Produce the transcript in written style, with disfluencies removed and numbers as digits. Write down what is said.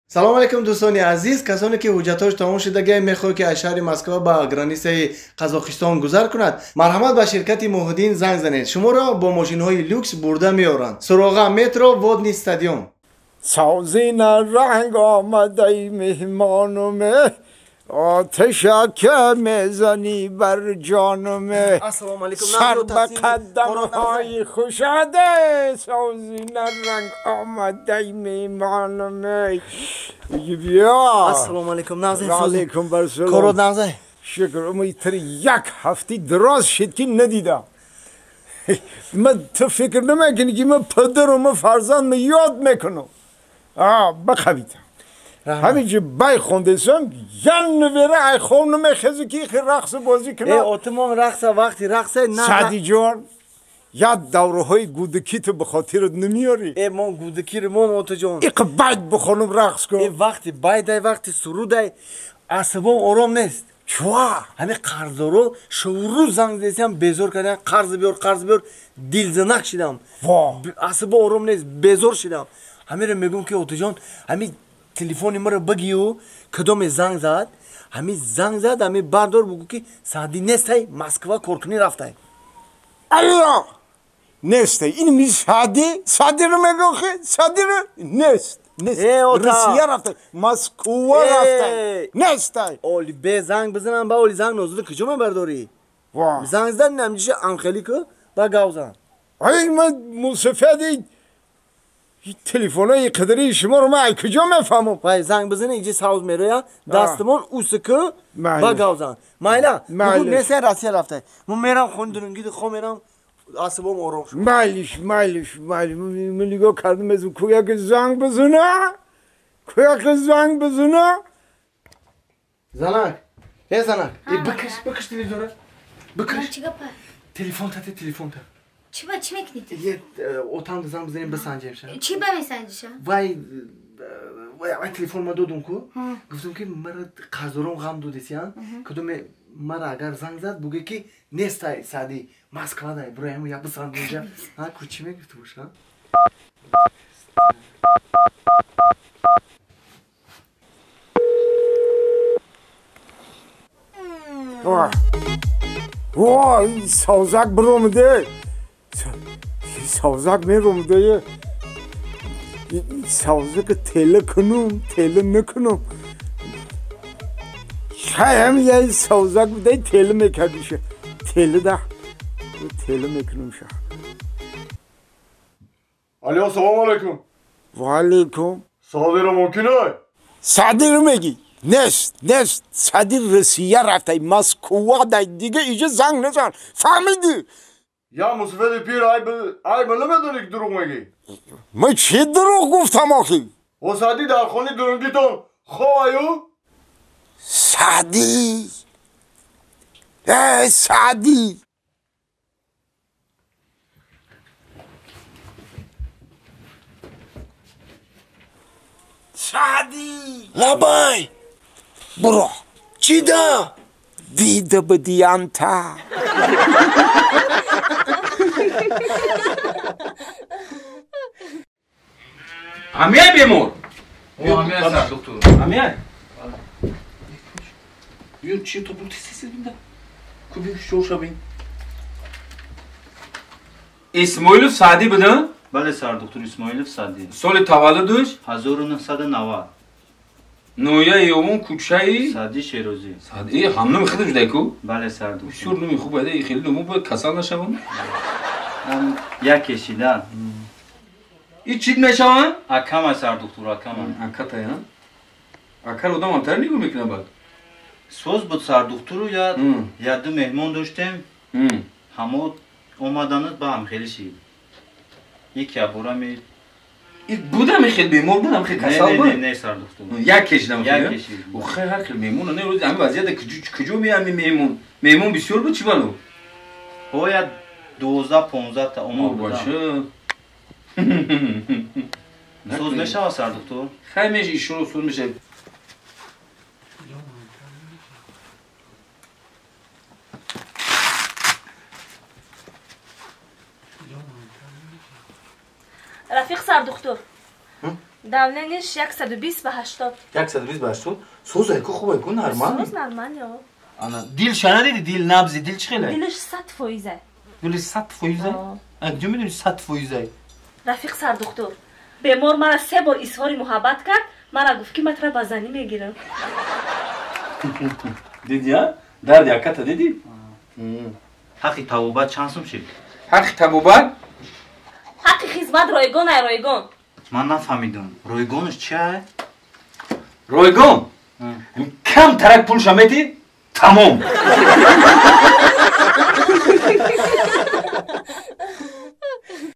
Салом алейкум, дӯстони азиз. Касоне ки ҳуҷҷатҳош тамом шудагиай, мехоҳед ки аз шаҳри Москва ба границаи Қазоқистон гузар кунад, марҳамат, ба ширкати Муҳиддин занг занед. Шуморо бо мошинҳои люкс бурда меоранд. Суроға: метро Водный стадион. Созина ранг омадай меҳмонуме, оташаке мезанӣ бар ҷонуме. Ассалому алейкум. Сар ба қадамҳои хушаде, созина ранг омадай меҳмонуме. Бия. Ассалому алейкум, нағзай? Алейкум барсалом. Корот нағзай? Шукр. Тир як ҳафти дароз шид ки надидам. Ман ту фикр намекунӣ ки ман падару ман фарзанд ёд мекунам. Бақавита ҳаминҷо бай хондесам, ян навера ай хов намехезу ки рақсу бозӣ кунам. Э, отимон рақса, вақти рақса на. Саъдиҷон, як давраҳои гудакиту ба хотират намеёрӣ? Э, мон гудакири мон, отаҷон. Иқ байд бихонум, рақс кун. Э, вақти байдай, вақти сурудай, асабом ором нест. Чуа? Ҳамин қарздоро шурӯ занг задесиам, безор кардам. Қарз биёр, қарз биёр, дилзанак шидам. Асабом ором нест, безор шидам. Ҳаминро мегӯм ки, отаҷон, ҳамин телефони маро бигию, кадоме занг зад, ҳамин занг зад, ҳамин бардор, бугӯ ки Саъдӣ нестай, Москва коркунӣ рафтай. Алло, нестай ин ми Саъдӣ, Саъдиро мегӯхи, Саъдиро нест, нест, Русия рафтай, Москва рафтай, нестай. Оли бе занг бизанам, ба оли занг нозуда куҷо мебардорӣ? Занг зад, намҷиша амхелӣ ку, ба гав зан. Ай, ман мусафеди телефонҳои қадарии шуморо ман ай куҷо мефаҳмам? Вай, занг бизани, иҷи савз мероя, дастамон уску, ба гав зан. Майла, бугу нестай, Россия рафтай. Ман мерам хони дурунгиди, хо мерам, асабом ором шуд. Майлиш, майлиш, майлиш. Ман нигоҳ кардам, аз кӯяки занг бизана, кӯяки занг бизана. Занак, э, занак, э, бикаш, бикаш телевизора, бикаш. Телефон тате, телефон та. Чӣ ба, чӣ мекунӣ? Е, отамда занг бизанем, бисанҷем ша. Чӣ ба месанҷиша? Вай, вай, телефон ма додум ку, гуфтум ки мара қарздором ғам додесиян, кадоме мара агар занг зад, бугӯ ки нестай Саъдӣ, Москвадай. Бироям, як бисанҷа. Ҳа, ку чӣ мегуфту боша? Вой, савзак биромаде, савзак меромадае. Савзака тела кунум, тела накунум? Шаям я савзак будай, тела мекардиша, тела да, тела мекунум ша. Алло, салом алейкум. Ва алейкум. Саъдиро мумкин ай? Саъдиро мегӣ? Нест, нест, Саъди Русия рафтай, Москва дай, дига иҷа занг назан, фаҳмидӣ? Я мусафеди пир, ай намедонӣ ки дурӯғ мегӣ. Ман чӣ дурӯғ гуфтам охи? О, Саъдӣ дар хони дурунгитон ховаю? Саъдӣ, э, Саъдӣ. Саъдӣ. Лабай. Буро. Чӣ да? Дида бидиянта. Ҳамияй бемор? Ҳамияй, сардуктур. Ҳамияй? Ё, чи то бу тез бинда? Куби шоша бин. Исмоилов Саъдӣ буда? Бале, сардуктур, Исмоилов Саъдӣ. Соли таваллудаш? 1990. Ноҳияи Ёвон, кӯчаи Саъдӣ Шерозӣ. Саъдӣ ҳамноми худаш будай ку? Бале, сардуктур. Бисёр номи хуб байда, хеле ному бояд касал нашавам. Як кешидан. И чит мешаванд? Акама, сардуктур, акама. Акатай, а? Акар одам ҳамтар нигоҳ мекунад баъд. Соз буд, сардуктуру, я ду меҳмон доштем. Ҳамо омаданат ба ҳамхелӣ шид. Яке абора ме Будам хел бемор, будам хел касал буд? Не, не, сардуктур. Як кешидам. Як кешид. Охе, ҳар хел меҳмон не, рӯзи ҳамин вазъията куҷо меами меҳмон? Меҳмон бисёр буд, чӣ балу? Бояд 12-15 та омад будам. Соз мешавад, сардуктур? Хай меш, ишоро соз мешавад. Рафиқ сардухтур, Давлениеш 120 ба 80. 120 ба 80. Созай ку, хубай ку, нормал. Соз, нормал ё. Ана дил шана диди, дил, набзи дил чӣ хелай? Дилаш 100 фоиза. Дилиш 100 фоиза? Куҷо медони 100 фоизай? Рафиқ сардухтур, бемор мара се бор изҳори муҳаббат кард, мара гуфт, ки ман тура ба занӣ мегирам. Диди, а, дарди аката диди? Ҳаққи табобат чанд сум шид? Ҳаққи табобат? Ҳаққи хизмат ройгон ай, ройгон. Ман нафаҳмидам, ройгонаш чия? Ройгон кам тарак пулша мети, тамом.